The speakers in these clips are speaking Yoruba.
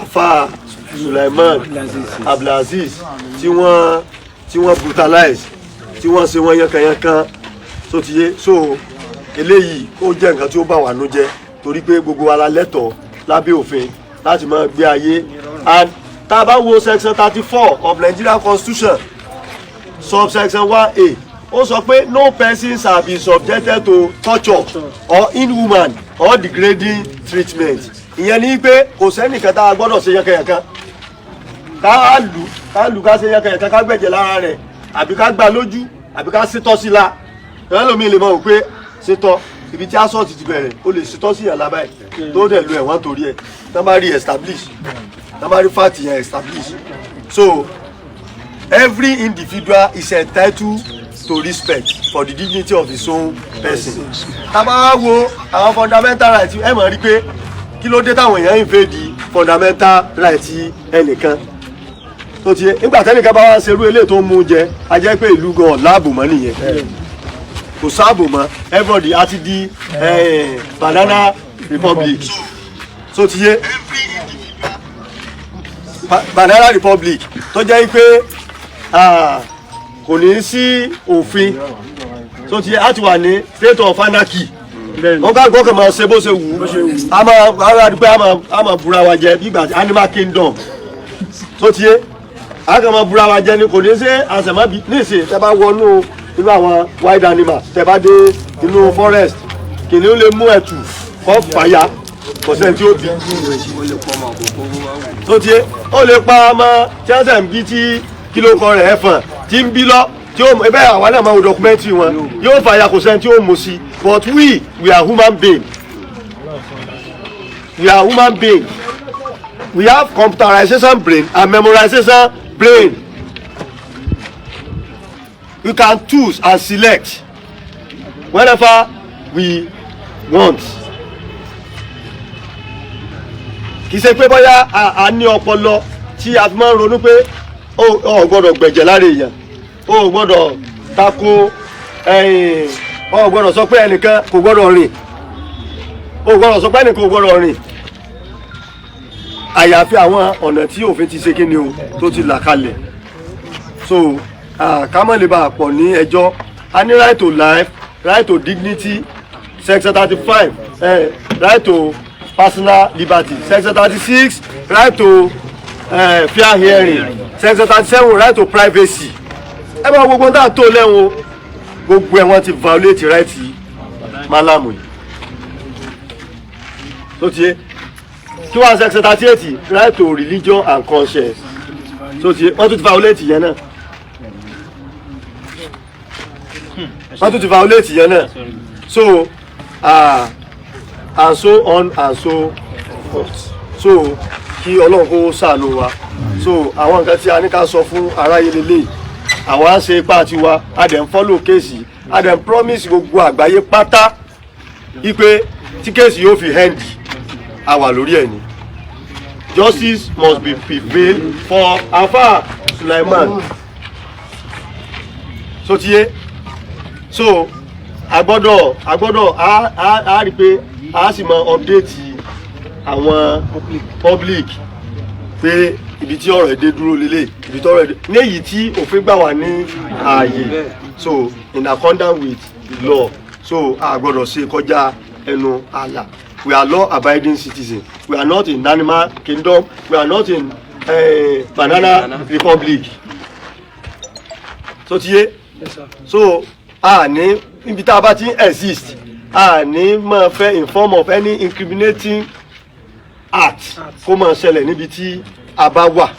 Afa Sulaiman Abdulaziz tí wọ́n brutalize, tí wọ́n ṣe wọ́n yánkanyánkan. So ti yé. So eléyìí, ó jẹ́ nǹkan tí ó bà wá nú jẹ́, torí pé gbogbo wa la lẹ́tọ̀ọ́ lábẹ́ òfin láti máa gbé ayé. And tá a bá wo section 34 of Nigeria Constitution, subsection 1A, ó sọ pé no person shall be subjected to torture or inhuman or degrading treatment. Ìyẹn ni pé kò sẹ́nìkan tá a gbọ́dọ̀ ṣe yánkanyànkan, ká lù, ká lù, ká ṣe yánkanyànkan, ká gbẹ̀jẹ̀ lára rẹ̀, àbí ká gbá lójú, àbí ká ṣètọ́ sí la. Ìyẹn lómi lè mọ̀ wò pé ṣètọ́ ibi tí assault ti bẹ̀rẹ̀, ó lè ṣètọ́ sí yàn lábàá ẹ̀ tó dẹ̀ lu ẹ̀wọ̀n torí ẹ̀, tá bá rí establish, tá bá rí fact yẹn establish. So every individual is entitled to respect for the dignity of his own person. Tá bá wo àwọn fundamental rights, ẹ mọ̀ rí pé kí ló dé táwọn èèyàn invade fundamental rights ẹnìkan tó ti yé? Nígbà tẹ́nìkan bá wá ṣerú eléyìí tó ń mú jẹ, a jẹ́ pé ìlú gan láàbò mọ́ nìyẹn. Kò sáàbò mọ́. Everybody á ti di banana republic. So ti yé, banana republic tó jẹ́ pé kò ní sí òfin. So ti yé, á ti wà ní state of anarchy. Wọ́n ká gbọ́ kàn máa ṣe bó ṣe wù ú. A máa ara dúpẹ́, a máa búra wa jẹ bí ìgbà animal kingdom. So ti yé, a kàn máa búra wa jẹ ni, kò ní ṣe àṣẹmọ́bí. Nísìnyí, tẹ́ bá wọnú inú àwọn wild animal, tẹ́ bá dé inú forest, kìnìún lè mú ẹ̀tù kọ́ fàyà, kò sẹ́ni tí ó bí. Tó ti yé, ó lè pa ọmọ tí wọ́n sẹ̀ ń bí, tí kí ló kọ rẹ̀, ẹ̀fọ̀n tí ń bí lọ, tí ó ẹ bẹ́ẹ̀, àwa náà máa wo documentary wọn, yóò fàyà, kò sẹ́ni tí ó mú sí. But we are human being. We are human being. We have computerization brain and memorization brain. We can choose and select whenever we want. Kì í ṣe pé bóyá a ní ọpọlọ tí a fi máa ń ronú pé ó ò gbọ́dọ̀ gbẹ̀jẹ̀ lára èèyàn, ó ò gbọ́dọ̀ tako ẹ̀yìn, ó ò gbọ́dọ̀ sọ pé ẹnìkan kò gbọ́dọ̀ rìn, ó ò gbọ́dọ̀ sọ pé ẹnìkan kò gbọ́dọ̀ rìn, àyàfi àwọn ọ̀nà tí òfin ti ṣe kí ni o, tó ti là kalẹ̀. So ká má lè bá a pọ̀ ní ẹjọ́. A ní right to life, right to dignity, section 35, right to personal liberty, section 36, right to fair hearing, section 37, right to privacy. Ẹ bá gbogbo tá a tó lẹ́wọ̀n, gbogbo ẹ̀ wọ́n ti violate right malamu yìí. Tó ti yé, kí wọ́n section 38, right to religion and conscience. Tó ti yé, wọ́n tún ti violate yẹn náà, wọ́n tún ti violate yẹn náà. So and so on and so forth. So kí Ọlọ́run kó ṣàánú wa. So àwọn nǹkan tí a ní ká sọ fún aráyé lélẹ́yìí, àwọn á ṣe ipá tiwa, a dẹ̀ ń follow case, a dẹ̀ ń promise gbogbo àgbáyé pátá wípé tí case yóò fi end, a wà lórí ẹ̀ ni. Justice must be prevail for Afa Sulaiman. So ti yé. So a gbọ́dọ̀ a rí pé a sì máa update àwọn public pé ibi tí ọ̀rọ̀ èdè dúró lélẹ̀, ibi tí ọ̀rọ̀ èdè ní èyí tí òfin gbà wá ní ààyè. So in accordance with the law, so a gbọ́dọ̀ ṣe kọjá ẹnu ààlà. We are law abiding citizens. We are not in animal kingdom. We are not in banana republic. So ti yé. So a ní ibi tá a bá ti ń exist, a ní máa fẹ́ in form of any incriminating act kó máa ṣẹlẹ̀ níbi tí a bá wà.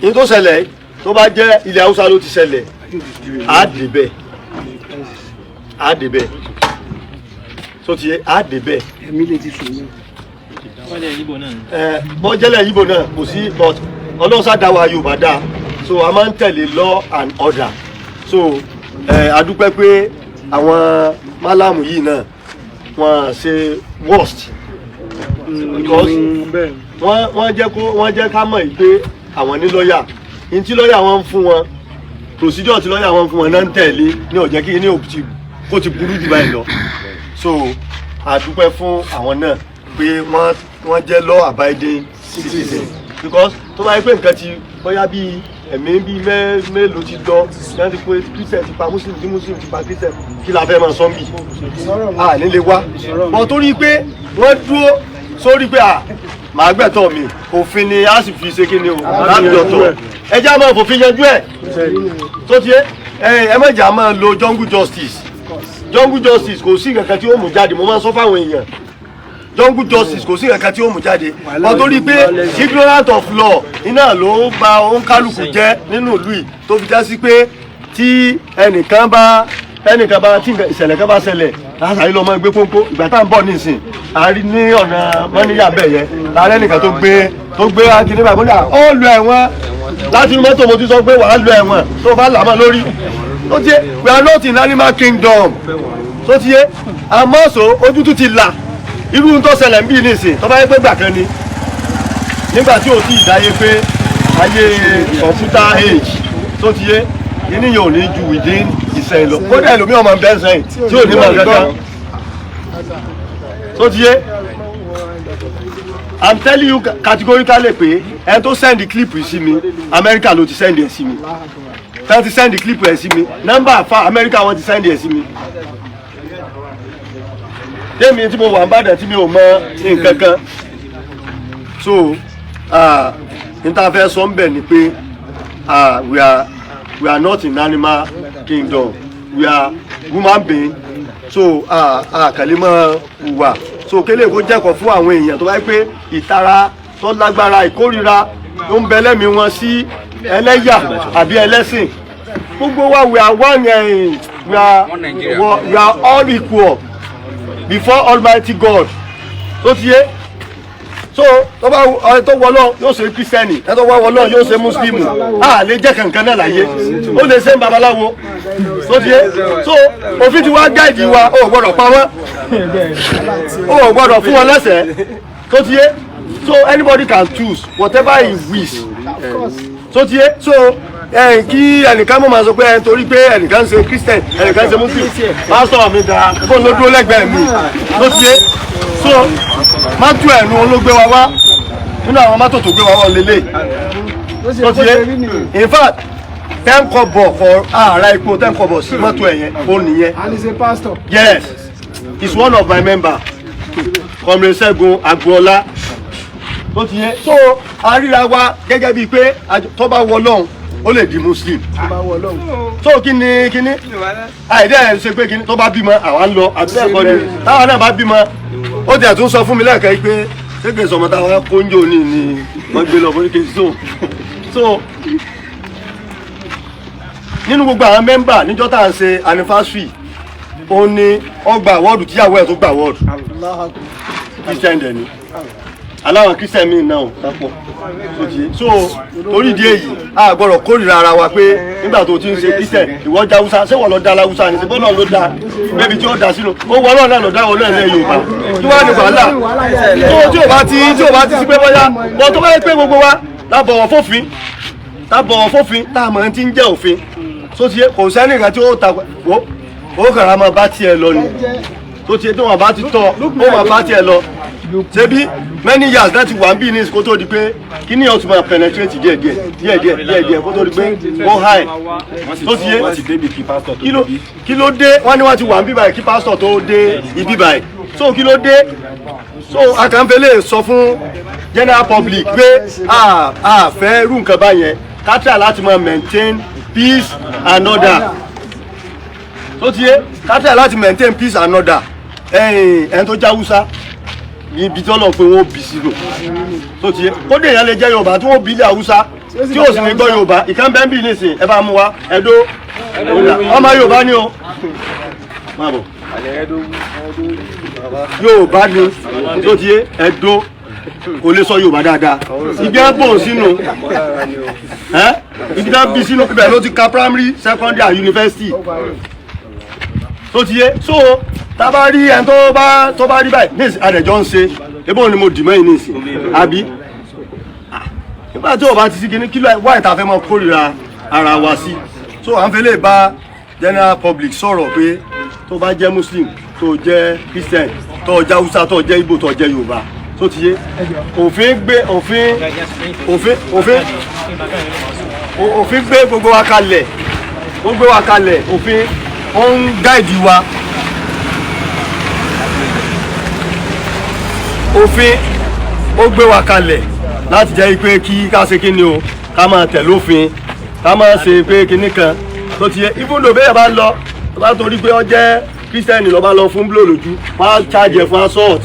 Ní tó ṣẹlẹ̀, tó bá jẹ́ ilẹ̀ Haúsá ló ti ṣẹlẹ̀, á débẹ̀, á débẹ̀. Tó ti yé, á débẹ̀. Ẹ̀mí lè ti sùn ní. Ẹ bọ́jẹ́lẹ̀ yíbo náà kò sí, but Ọlọ́run sá dá wa Yorùbá dá. So a máa ń tẹ̀lé law and order. So ẹ a dúpẹ́ pé àwọn málàmù yìí náà, wọ́n ṣe worst, because wọ́n jẹ́ kó wọ́n jẹ́ ká mọ̀ yìí pé àwọn ní lọ́ọ̀yà ní tí lọ́ọ̀yà wọn ń fún wọn, procedure tí lọ́ọ̀yà wọn ń fún wọn náà ń tẹ̀lé ní ó jẹ́ kí ní òkú kó ti burú jù báyìí lọ. So a dúpẹ́ fún àwọn náà. Pé wọ́n jẹ́ law abiding citizen, because tó bá yẹ pé nǹkan ti bóyá bíi ẹ̀mí bíi mélòó ti lọ ní wọ́n ti pé Christian ti pa Muslim, tí Muslim ti pa Christian, kí la fẹ́ máa sọ mí à nílé wa bọ̀, torí pé wọ́n dúró sórí pé à màá gbẹ̀tọ̀ mi, òfin ni a sì fi ṣe kí ni o láti ọ̀tọ̀. Ẹ jẹ́ àmọ́ òfin yanjú ẹ̀. Tó ti yé ẹ, ẹ má jà máa lo jungle justice. Jungle justice, kò sí nǹkan tí ó mú jáde. Mo máa ń sọ fáwọn èèyàn, jungle justice, kò sí nǹkan tí ó mú jáde. Wọ́n torí pé ignorant of law iná ló bà òǹkálùkù jẹ́ nínú ìlú yìí, tó fi já sí pé tí ẹnìkan bá tí ìṣẹ̀lẹ̀ kan bá ṣẹlẹ̀, látàrí lọ́mọ gbé pọ́npọ́. Ìgbà tá à ń bọ̀ nísìn, a rí ní ọ̀nà mọ́níyà bẹ́ẹ̀ yẹn láàárẹ̀, nìkan tó gbé akíní báyìí, mọ́níyà ó lu ẹ̀wọ̀n láti inú mọ́tò. Mo ti sọ pé wàá lu ẹ̀wọ̀n tó bá là mọ́ lórí. Tó ti yé, we are not in animal kingdom. Tó ti yé, àmọ́ so ojú tún ti là. Irú tó ṣẹlẹ̀ ń bí nísìn, tó bá yẹ pé gbà kan ni, nígbà tí o ti dáyé pé ayé computer age, tó ti yé, kíní yóò ní ju within Ìsẹ̀yìn lọ. Kódà ẹlòmíì ọmọ bẹ́ẹ̀ sẹ́yìn tí ò ní mọ̀ kankan. Tó ti yé, I'm telling you categorically pé ẹni tó send clip yìí sí mi, Amẹ́ríkà ló ti send ẹ̀ sí mi. Tẹ́ ti send clip ẹ̀ sí mi, nọ́mbà àfa Amẹ́ríkà wọ́n ti send ẹ̀ sí mi. Tèmi tí mo wà ń bàdàn tí mi ò mọ nǹkan kan. So n ta fẹ́ sọ ń bẹ̀ ni pé we are not in animal kingdom, we are human being. So kàlẹ́ mọ́ hùwà so kélé kó jẹ́kọ̀ọ́ fún àwọn èèyàn tó bá yẹ pé ìtara tó lágbára, ìkórira ló ń bẹ lẹ́mìí wọn sí ẹlẹ́yà àbí ẹlẹ́sìn. Gbogbo wa, we are one, we are all equal before Almighty God. Tó ti yé, so tó bá ẹ tó wọlọ́ yóò ṣe Christian, ẹ tó wá wọlọ́ yóò ṣe Muslim, a lè jẹ́ kankan náà láyé, ó lè ṣe babaláwo. Tó ti yé, so òfin ti wá guide wa. Ó gbọ́dọ̀ pa wọ́n, ó gbọ́dọ̀ fún wọn lẹ́sẹ̀. Tó ti yé, so anybody can choose whatever he wish. Tó ti yé, so ẹ kí ẹnìkan mọ̀ máa sọ pé ẹ torí pé ẹnìkan ń ṣe Christian, ẹnìkan ń ṣe Muslim. Pásítọ̀ mi dáa, fóònù ló dúró lẹ́gbẹ̀ẹ́ mi. Tó ti yé, so mọ́tò ẹ̀nu ló gbé wa wá. Nínú àwọn mọ́tò tó gbé wa wá lélẹ̀. Tó ti yé, in fact, 10 kọ́bọ̀ kọ ààrà epo, 10 kọ́bọ̀ sí mọ́tò ẹ̀ yẹn, ó nìyẹn. And he's a pastor. Yes, he's one of my member, Comrade Ṣẹ́gun Agboola. Tó ti yé, so a ríra wa gẹ́gẹ́ bíi pé tó bá wọ lọ́hùn, ó lè di Muslim. Tó bá wọ Ọlọ́run. So kí ni kí ni àìdẹ́ ẹ̀ ṣe pé kí ni tó bá bímọ, àwa ń lọ àbí ẹ̀kọ́ ni táwa náà bá bímọ. Ó tiẹ̀ tún sọ fún mi lẹ́ẹ̀kan yìí pé ṣé kìí sọmọ táwa kóńjò ní ni wọ́n gbé lọ fún kí n so. So nínú gbogbo àwọn member, níjọ́ tá à ń ṣe anniversary, ó ní ó gba award, tíyàwó ẹ̀ tó gba award. Christian dẹ̀ ni, aláwọn Christian míì náà papọ̀. Tó ti yé, so torí ìdí èyí, a gbọ́dọ̀ kórìíra ara wa pé nígbà tó ti ń ṣe Christian, ìwọ jẹ́ Haúsá, ṣé wọ́n lọ da Haúsá ni? Ṣe bọ́lá ló da bẹ́ẹ̀bi tí ó da sínú ó wọ́n náà lọ dá wọn náà lẹ́ Yorùbá? Kí wàá ní wàhálà tó tí ò bá ti sí pé bóyá bọ́ tó bá yẹ pé gbogbo wa la bọ̀wọ̀ fófin, tá bọ̀wọ̀ fófin, tá a mọ̀ ti ń jẹ́ òfin. Tó ti yé, kò sẹ́nìkan tí ó ta ó kàrà máa bá tiẹ̀ lọ ni. Tó ti yé, tí wọ́n bá ti tọ́, ó máa bá tiẹ̀ lọ. Ṣebí many years láti wà ń bí ní kó tó di pé kí ni ó tún máa penetrate díẹ̀ díẹ̀ díẹ̀ díẹ̀ díẹ̀ díẹ̀, kó tó di pé ó high. Tó ti yé, wọ́n ti débi kí pásítọ̀ tó kí ló débí. Kí ló dé? Wọ́n ní wọ́n ti wà ń bí báyìí kí pásítọ̀ tó dé ibi báyìí, so kí ló dé? So akànfẹ́ lè sọ fún general public pé a fẹ́ irú nǹkan báyẹn, ká try láti máa maintain peace and order. Tó ti yé, ká try láti maintain peace and order. Ẹ̀yìn ẹni tó jẹ́ Haúsá ibi tí wọ́n lọ pé wọ́n bí sínú. Tó ti yé, kódé èèyàn lè jẹ́ Yorùbá tí wọ́n bí ilé Haúsá tí ó sì ní gbọ́ Yorùbá. Ìkan bẹ́ẹ̀ bí nísìn, ẹ bá mú wa Ẹdó, ọmọ Yorùbá ni o, má bọ̀, Yorùbá ni. Tó ti yé, Ẹdó, kò lè sọ Yorùbá dáadáa. Ibi ẹ bò sínú ẹ, ibi tá bí sínú, ibẹ̀ ló ti ka primary, secondary and university. Tó ti yé, so tá a bá rí ẹni tó bá rí báyìí nísìn, àdẹ̀jọ́ ń ṣe ebó ni mo dì mẹ́yìn nísìn, àbí nígbà tí o bá ti sí kíní, kí ló wá ìta fẹ́ mọ́ kórìíra ara wa sí? So à ń fẹ́ lè bá general public sọ̀rọ̀ pé tó bá jẹ́ Muslim, tó jẹ́ Christian. Tó jẹ́ Haúsá, tó jẹ́ Ìgbò, tó jẹ́ Yorùbá, tó ti yé, òfin gbé òfin òfin òfin òfin gbé gbogbo wa kalẹ̀. Ó gbé wa kalẹ̀, òfin ó ń guide wa. Òfin ó gbé wa kalẹ̀ láti jẹ́ pé kí ká ṣe kí ni o, ká máa tẹ̀lé òfin, ká máa ṣe pé kinní kan, tó ti yé. Even though bẹ́ẹ̀ bá lọ, tó bá torí pé ó jẹ́ Kírísítẹ́nì ló bá lọ fún blow lójú, wọ́n á charge ẹ̀ fún assault,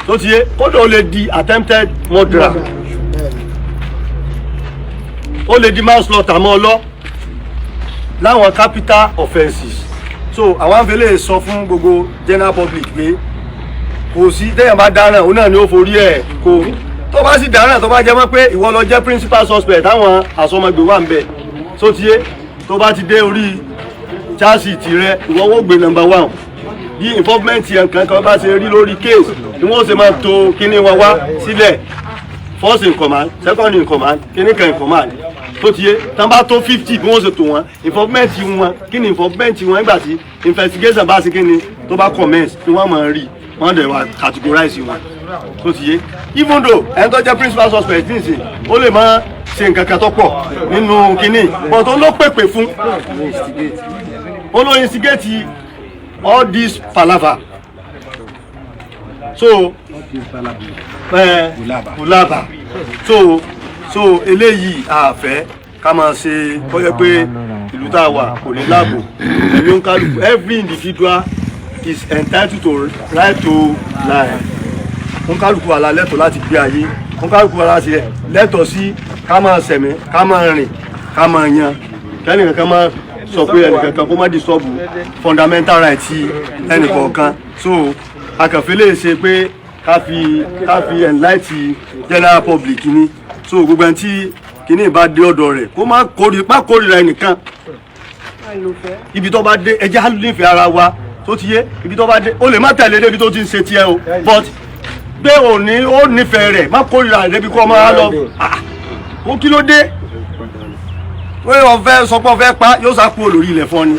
tó ti yé. Kódà ó lè di attempted murder, ó lè di manslaughter mọ́ ọ lọ láwọn capital offences. So àwọn àǹfẹ̀lẹ̀ sọ fún gbogbo general public pé kò sí, téèyàn bá dáràn, òun náà ni ó forí ẹ̀ kó. Tó bá sì dáràn, tó bá jẹ́ mọ́ pé ìwọ lọ jẹ́ principal suspect, táwọn àsọmọgbè wà ń bẹ̀, tó ti yé, tó bá ti dé orí charge rẹ, ìwọ wọ́n gbé number one. Bí involvement yẹn kankan bá ṣe rí lórí case ni wọ́n ṣe máa to kíní wọn wá sílẹ̀: first in command, second in command, kíní kan in command, tó ti yé. Tán bá tó 50, bí wọ́n ṣe tò wọ́n, involvement wọn, kí ni involvement wọn nígbà tí investigation bá ṣe kíni, tó bá commence, ni wọ́n máa rí wọ́n dẹ̀ wá categorize wọn, tó ti yé. Even though ẹni tó jẹ́ principal suspect nísìn, ó lè máa ṣe nǹkan kan tó pọ̀ nínú kíní, but ó ló pèpè fún, ó ló instigate all this palava. So kulaba. So eléyìí, àfẹ́ ká máa ṣe kọ́jọ́ pé ìlú tá a wà kò ní láàbò ẹ̀mí ń kálukú. Every individual is entitled to right to life. Ń kálukú wa la lẹ́tọ̀ọ́ láti gbé ayé, ń kálukú wa láti lẹ́tọ̀ọ́ sí ká máa sẹ̀mí, ká máa rìn, ká máa yan, kẹ́nìkan kan máa sọ pé ẹnìkan kan kó má disturb fundamental right ti ẹnìkọ̀ọ̀kan. So akànfẹ́ lè ṣe pé ká fi enlight general public ni. So gbogbo ẹni tí kíní bá dé ọ̀dọ̀ rẹ̀, kó má kórìíra ẹnìkan. Ibi tó bá dé, ẹjẹ́ á nífẹ̀ẹ́ ara wa, tó ti yé. Ibi tó bá dé, o lè má tẹ̀lé débi tó ti ń ṣe tiẹ̀ o, but pé òní ó nífẹ̀ẹ́ rẹ̀, má kórìíra rẹ̀ débi kó máa lọ. Ah, ó kí ló dé pé o fẹ́ sọ pé o fẹ́ pa, yóò sá kúrò lórí ilẹ̀ fún ọ ni.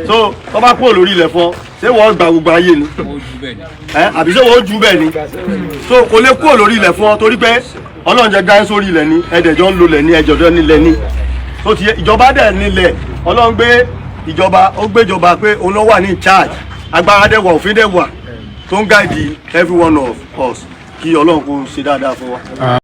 So tó bá kúrò lórí ilẹ̀ fún ọ, ṣé wọ́n gba gbogbo ayé ni ẹ, àbí ṣé wọ́n jù bẹ́ẹ̀ ni? So kò lè kúrò lórí ilẹ̀ fún ọ, torí pé Ọlọ́run jẹ́ gáyé sórí ilẹ̀ ni, ẹ̀ẹ́dẹ̀jọ́ ń lo ilẹ̀ ni, ẹ̀jọ̀dọ̀ nílẹ̀ ni, tó ti yé. Ìjọba dẹ̀ nílẹ̀. Ọlọ́run gbé ìjọba, ó gbé ìjọba pé òun ló wà ní charge. Agbára dẹ̀ wà, òfin dẹ̀ wà tó ń guide every one of us. Kí Ọlọ́run kó ṣe dáadáa fún wa.